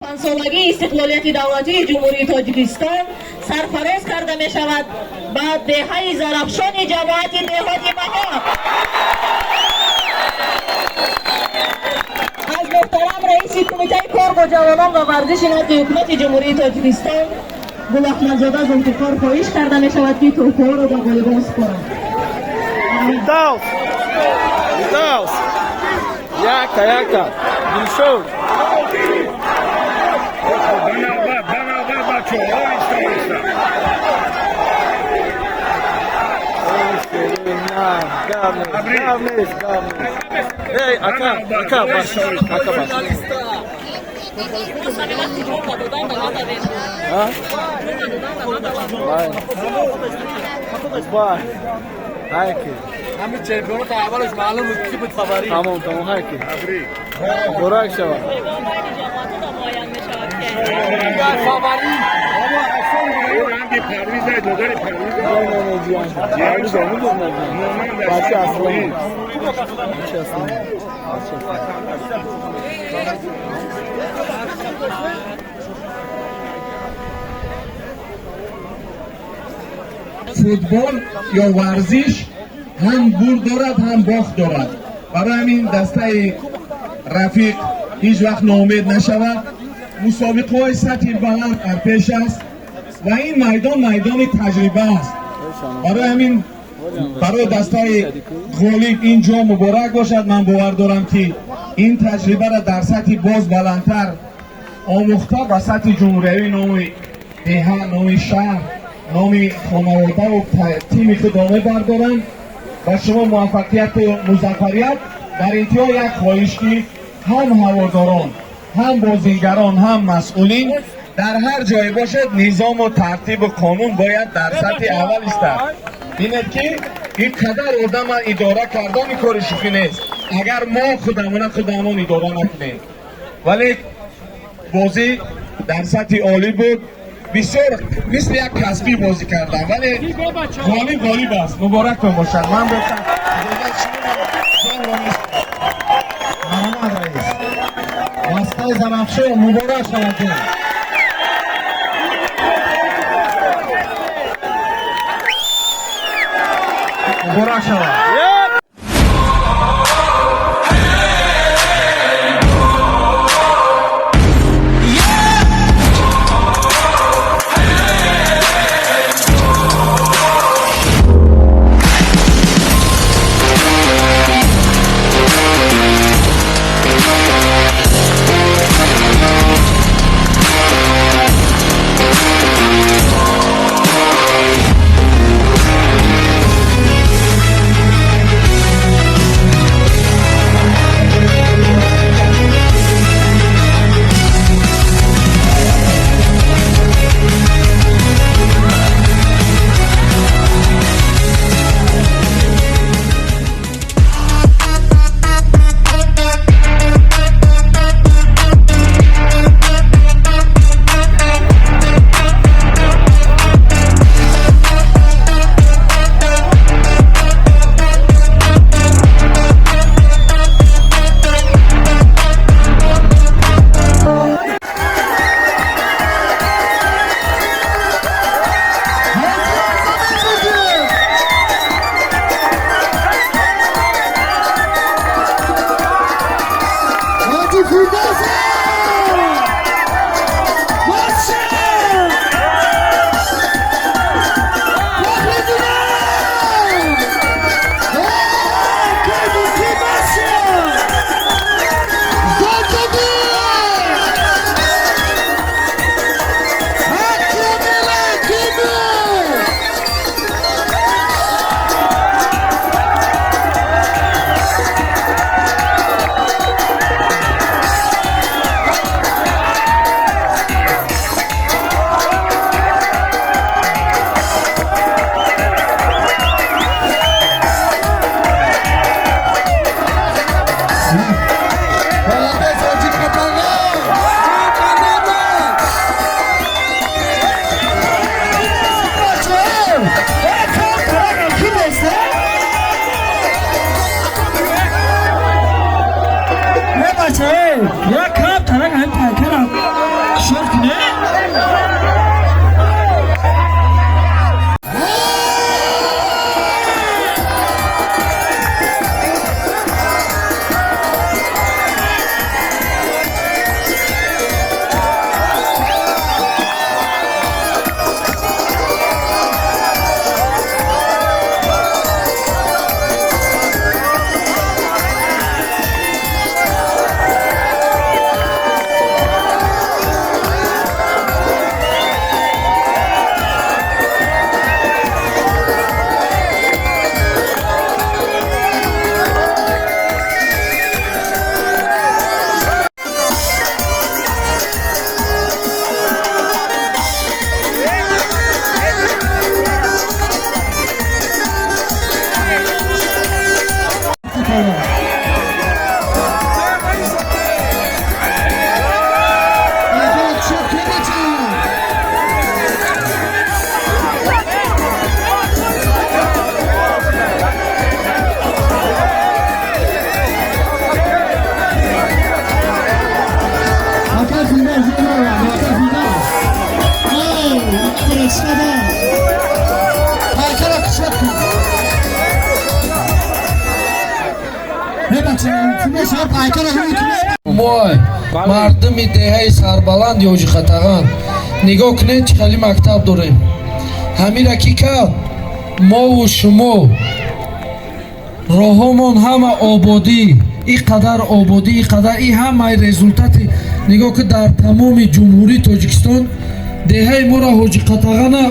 5 солагии истиқлолияти давлатии Ҷумҳурии Тоҷикистон сарфароз карда мешавад ба деҳаи Зарафшони ҷамоати деҳоти Баҳор. Аз муҳтарам раиси Кумитаи кор бо ҷавонон ва варзиши назди Ҳукумати Ҷумҳурии Тоҷикистон Гулаҳмадзода Зулфиқор хоҳиш карда мешавад, ки тӯҳфаҳоро ба ғолибон супоранд. Фирдавс! Фирдавс! Якта, якта! Дилшод! Ба навбат, ба навбат, бачаҳо, оҳиста, оҳиста. Гап нест, гап нест, гап нест. Эй, ака, ака, баш, ака, баш. А? Вай. Вай. Ҳайки. Ҳамин чемпионат аввалаш маълум буд, ки буд фаворит. Тамом, тамом, ҳайки. Табрик. Муборак шавад. Муайян мешавад ки Фаворит. Ӯ ранги Парвиза, додари Парвиза. Не, не, не, ҷиян. Парвиза, мудон. Бача Аслон. Бача Аслон. Бача Аслон. Футбол ё варзиш ҳам бурд дорад, ҳам бохт дорад. Барои ҳамин дастаи рафиқ ҳеҷ вақт ноумед нашавад. Мусобиқаҳои сатҳи баланд дар пеш аст ва ин майдон майдони таҷриба аст. Барои ҳамин барои дастаи ғолиб ин ҷо муборак бошад. Ман бовар дорам, ки ин таҷрибаро дар сатҳи боз баландтар омӯхта, ба сатҳи ҷумҳуриявӣ номи деҳа, номи шаҳр, номи хонаводаву тими худро мебардоранд. Ба шумо муваффақияту музаффарият. Дар интиҳо як хоҳиш, ки ҳам ҳаводорон, ҳам бозингарон, ҳам масъулин дар ҳар ҷое бошед, низому тартибу қонун бояд дар сатҳи аввал истад. Бинед, ки ин қадар одама идора кардани кори шӯхӣ нест, агар мо худамона худамон идора накунем. Вале бозӣ дар сатҳи олӣ буд, бисёр мисли як касбӣ бозӣ кардам, вале ғолиб ғолиб аст. Муборактон бошад. Ман бошам, иҷозат шумо, ҷомро месупорам. Марҳамат, раис. Дастаи Зарафшон муборак шавад. Муборак шавад. Мо мардуми деҳаи сарбаланд Ҳоҷиқатаған, нигоҳ кунед, чӣ хеле мактаб дорем. Ҳамира ки кард? Мову шумо. Роҳҳомон ҳама ободӣ, ин қадар ободӣ, ин қадар, ин ҳамаи результати. Нигоҳ ки, дар тамоми Ҷумҳурии Тоҷикистон деҳаи моро, Ҳоҷиқатағана,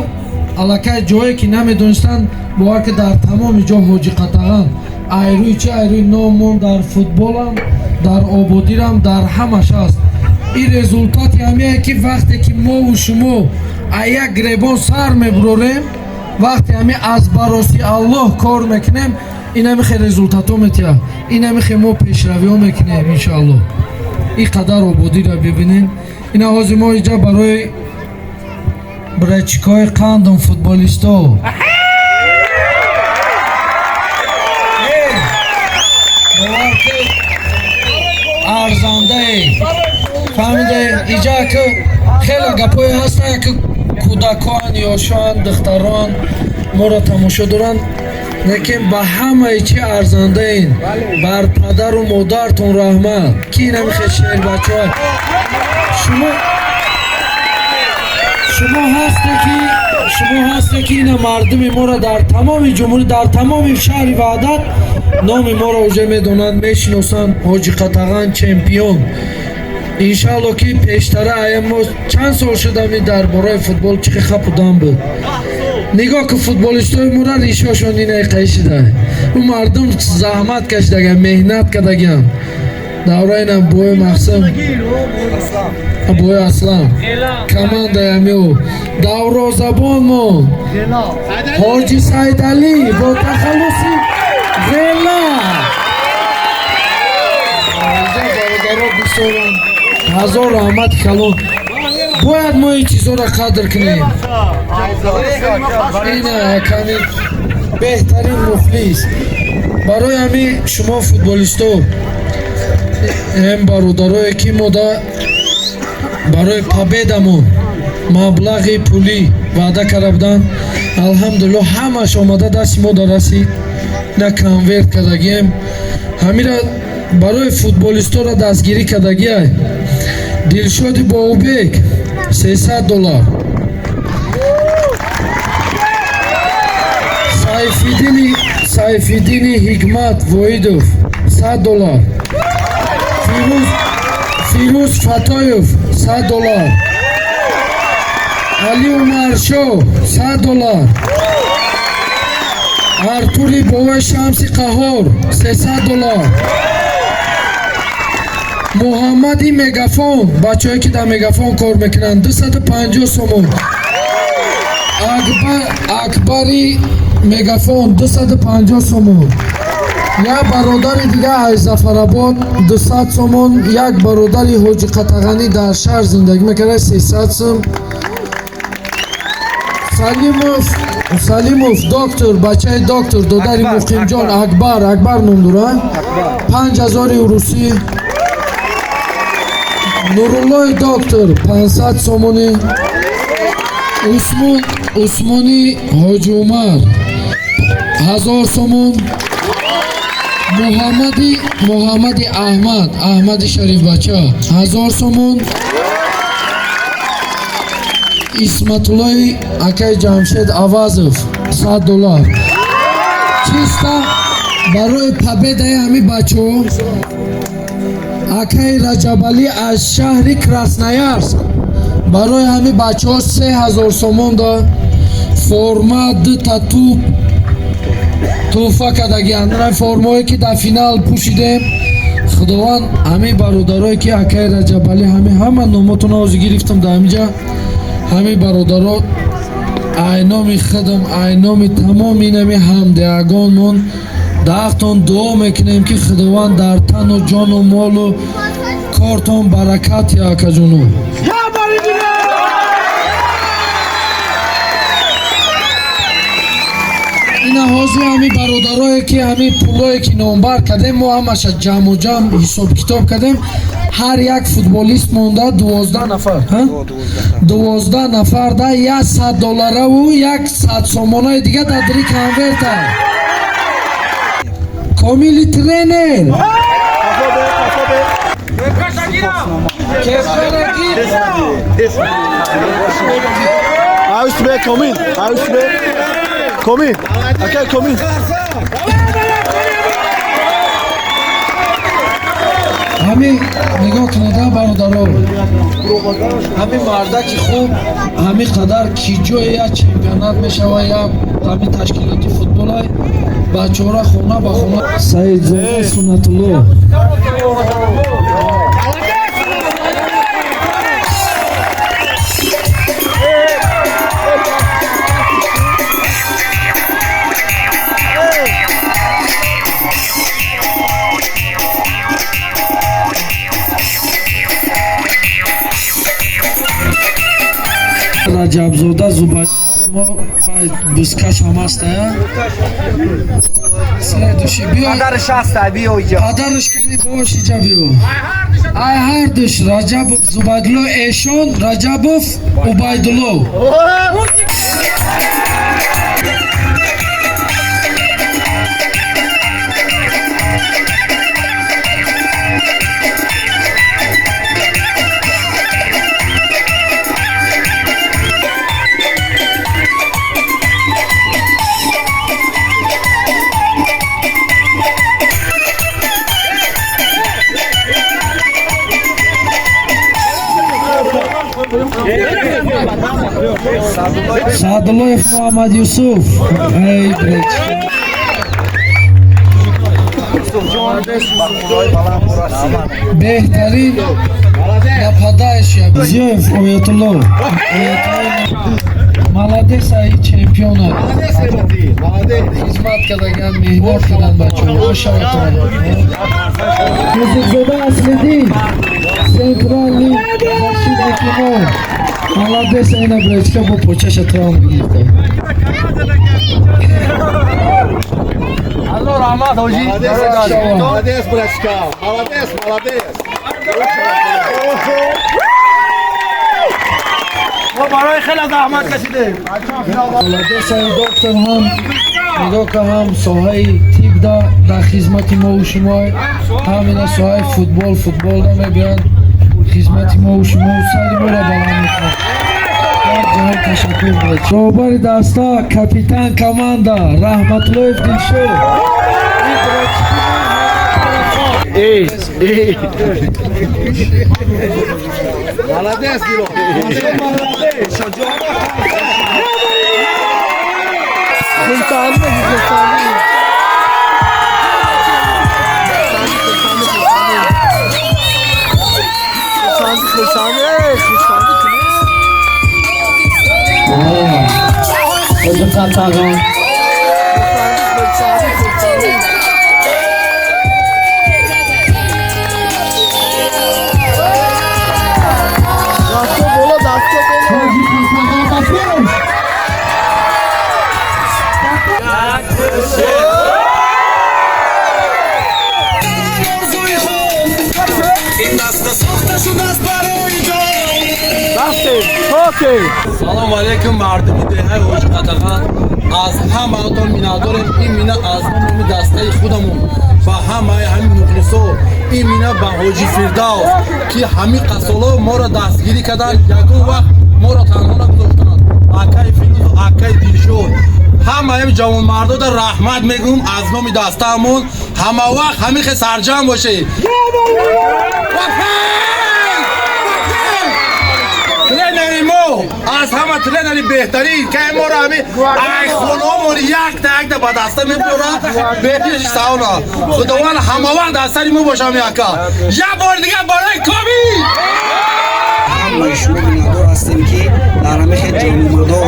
аллакай ҷое ки намедонистанд, бовар ки, дар тамоми ҷо Ҳоҷиқатаған. Айрӯи чи? Айрӯи номмон дар футболам, дар ободирам, дар ҳамаш аст. Ин результати ҳамее ки вақте ки мову шумо а як гребон сар мебурорем, вақте ҳами аз бароси Аллоҳ кор мекунем, ин ҳамихе результатҳо метиҳад, ин ҳамихе мо пешравиҳо мекунем, иншоаллоҳ. Ин қадар ободиро бибинем. Ина ҳозир мо иҷа барои братчикҳои қандум, футболистҳо. Бовар ки, арзандае, фаҳмиде? Иҷа ки хеле гапҳое ҳастанд, ки кӯдакон, ёшон, духтарон моро тамошо доранд, лекин ба ҳамаи чи арзандаин. Бар падару модартон раҳмат, ки инамихе шербачаҳо шумо ҳасте, ки шумо ҳасте, ки ина мардуми моро дар тамоми ҷумҳурӣ, дар тамоми шаҳри Ваҳдат номи моро уже медонанд, мешиносанд. Ҳоҷиқатаған чемпион. Иншаалло, ки пештара ая мо чанд сол шудами дар бораи футбол чӣ хапу дам буд. Нигоҳ ки, футболистои мора ришошон инаи қайшида. Ӯ мардум заҳмат кашидаган, меҳнат кардаган. Давраинам бои мақсам, бои Аслам, командаи амио, даврозабонмон Ҳоҷи Сайдалӣ бо тахаллуси Ғела. Бародаро бисёранд, ҳазор раҳмати калон. Бояд мо ин чизҳоро қадр кунем. Ина ками беҳтарин мухлис. Барои ҳамин шумо футболисто, ем бародарое ки мо да барои победамон маблағи пулӣ ваъда карда буданд, алҳамдулилло, ҳамаш омада дасти мо да расид. На конверт кардагием, ҳамира барои футболистора дастгирӣ кардагиай. Дилшоди Боубек 300 доллар, Сайфиддини Ҳикмат Воидов 100 доллар, Фирӯз Фатоев 100 доллар, Али Умаршо 100 доллар, Артури Боваи Шамси Қаҳор 300 доллар, Муҳаммади Мегафон, бачаҳое ки дар Мегафон кор мекунанд, 250 сомон, Акбари Мегафон 250 сомон, як бародари дига аз Зафарабод 200 сомон, як бародари Ҳоҷи Қатағанӣ дар шаҳр зиндагӣ мекарда 300 сом, Салимов доктор, бачаи доктор, додари Муқимҷон, Акбар, Акбар ном дора, 5000 урусӣ, Нуруллои доктор 500 сомонӣ, Усмон, Усмони Ҳоҷи Умар 1000 сомон, Муҳаммади Аҳмад, Аҳмади Шарифбача 1000 сомон, Исматуллои акаи Ҷамшед Авазов 100 доллар. Чиста барои победаи ҳамин бачаҳо. Акаи Раҷабалӣ аз шаҳри Красноярск барои ҳамин бачаҳо 3000 сомон дод, форма, дута туп тӯҳфа кардагианд. Формое ки дар финал пӯшидем. Худованд ҳамин бародарое ки акаи Раҷабалӣ, ҳамин ҳама номотона ҳозир гирифтам дар ҳаминҷа, ҳамин бародаро, айноми худам, айноми тамоми инами ҳамдиагонмон даҳтон дуо мекунем, ки Худованд дар тану ҷону молу кортон баракат я, акаҷону. Ина ҳозир ҳамин бародарое ки ҳамин пулое ки номбар кардем, мо ҳамаша ҷамъу ҷамъ ҳисоб китоб кардем. Ҳар як футболист монда, 12 нафар, 12 нафар да 100 доллараву 100 сомонаи дига дар дри конверта. Комили тренер. Кепкарагир. Аюсбек комин, Аюсбек комин, акай комин. Ҳамин нигоҳ кунада бародаро, ҳамин мардаки хуб ҳамин қадар ки ҷое як чемпионат мешава, як ҳамин ташкилоти футболай бачора хона ба хона. Саидзода Суннатулло. Раҷабзода Зубайр мо бузкаш ҳам ҳастая. Следующий биё. Падараш ҳаста, биё иҷа. Падараш кани бош иҷа биё. Ай ҳардуш Раҷабов Зубайдулло, эшон Раҷабов Убайдулло. Саъдуллоев Муҳаммад Юсуф. Эй бреч. Беҳтарин нападающий Зиёев Оятулло. Молодец, ай чемпиона. Хизмат кардаган, меҳнат кардан бачаҳо. Бошаватон. Юсуфзода Аслиддин. Центральный защитник мо. Молодец, ина бречка бо почаша травм гирифта. Алло раҳмат ҳоҷӣ. Молодец, брачка. Молодец, молодец. Мо барои хеле заҳмат кашидем. Молодец, ай доктор ҳам нигоҳ ка, ҳам соҳаи тиб дар хизмати мо ва шумо, ҳам ина соҳаи футбол, футбол намебиёнд хизмати мо ва шумо, сари моро баланд мекунад. Ҷаҳон ташаккур брат. Роҳбари даста, капитан команда Раҳматуллоев Дилшод. Молодец, Дило. Салом алейкум мардуми деҳаи Ҳоҷи Қатаған. Аз ҳамаатон миннатдорем. Ин мина аз номи дастаи худамон ба ҳамаи ҳамин мухлисо, ин мина ба Ҳоҷи Фирдавс, ки ҳамин қасоло моро дастгирӣ карданд, ягон вақт моро танҳо нагузоштанд. Акаи Фирӯзу акаи Дилшод, ҳамаи ҷавонмардода раҳмат мегӯм аз номи дастаамон. Ҳама вақт ҳамин хел сарҷамъ бошед. Тренери мо аз ҳама тренери беҳтарин, ки моро ҳамин айхономон якта якта ба даста мебурад. Беҳтарин сауна. Худованд ҳама вақт дар сари мо бошам яка. Як бор дигар барои Коми. Ҳамаи шумо миннатдор ҳастем, ки дар ҳама хел ҷавонмардо,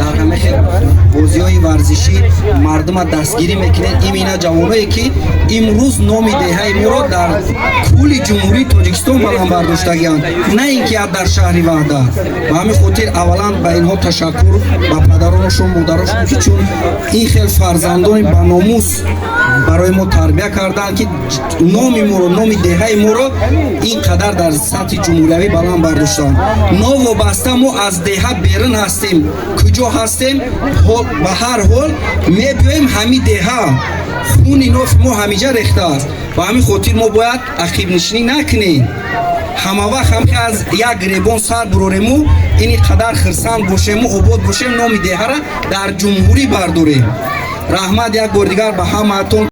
дар ҳама хел бозиҳои варзишӣ мардума дастгирӣ мекунед. Имина ҷавоное, ки имрӯз номи деҳаи моро дар кулли Ҷумҳурии Тоҷикистон баланд бардоштагианд, на ин ки дар шаҳри Ваҳдат. Ба ҳамин хотир аввалан ба инҳо ташаккур, ба падаронашон, модарошон, ки чун ин хел фарзандони ба номус барои мо тарбия карданд, ки номи моро, номи деҳаи моро ин қадар дар сатҳи ҷумҳуриявӣ баланд бардоштанд. Новобаста мо аз деҳа берун ҳастем, куҷо ҳастем, ба ҳар ҳол мебиёем ҳамин деҳа. Хуни нофи мо ҳамиҷа рехтааст. Ба ҳамин хотир мо бояд ақибнишинӣ накунем. Ҳама вақт ҳам ки аз як гиребон сар бурорему, ини қадар хирсанд бошему, обод бошем, номи деҳара дар ҷумҳурӣ бардорем. Раҳмат як бор дигар ба ҳамаатон.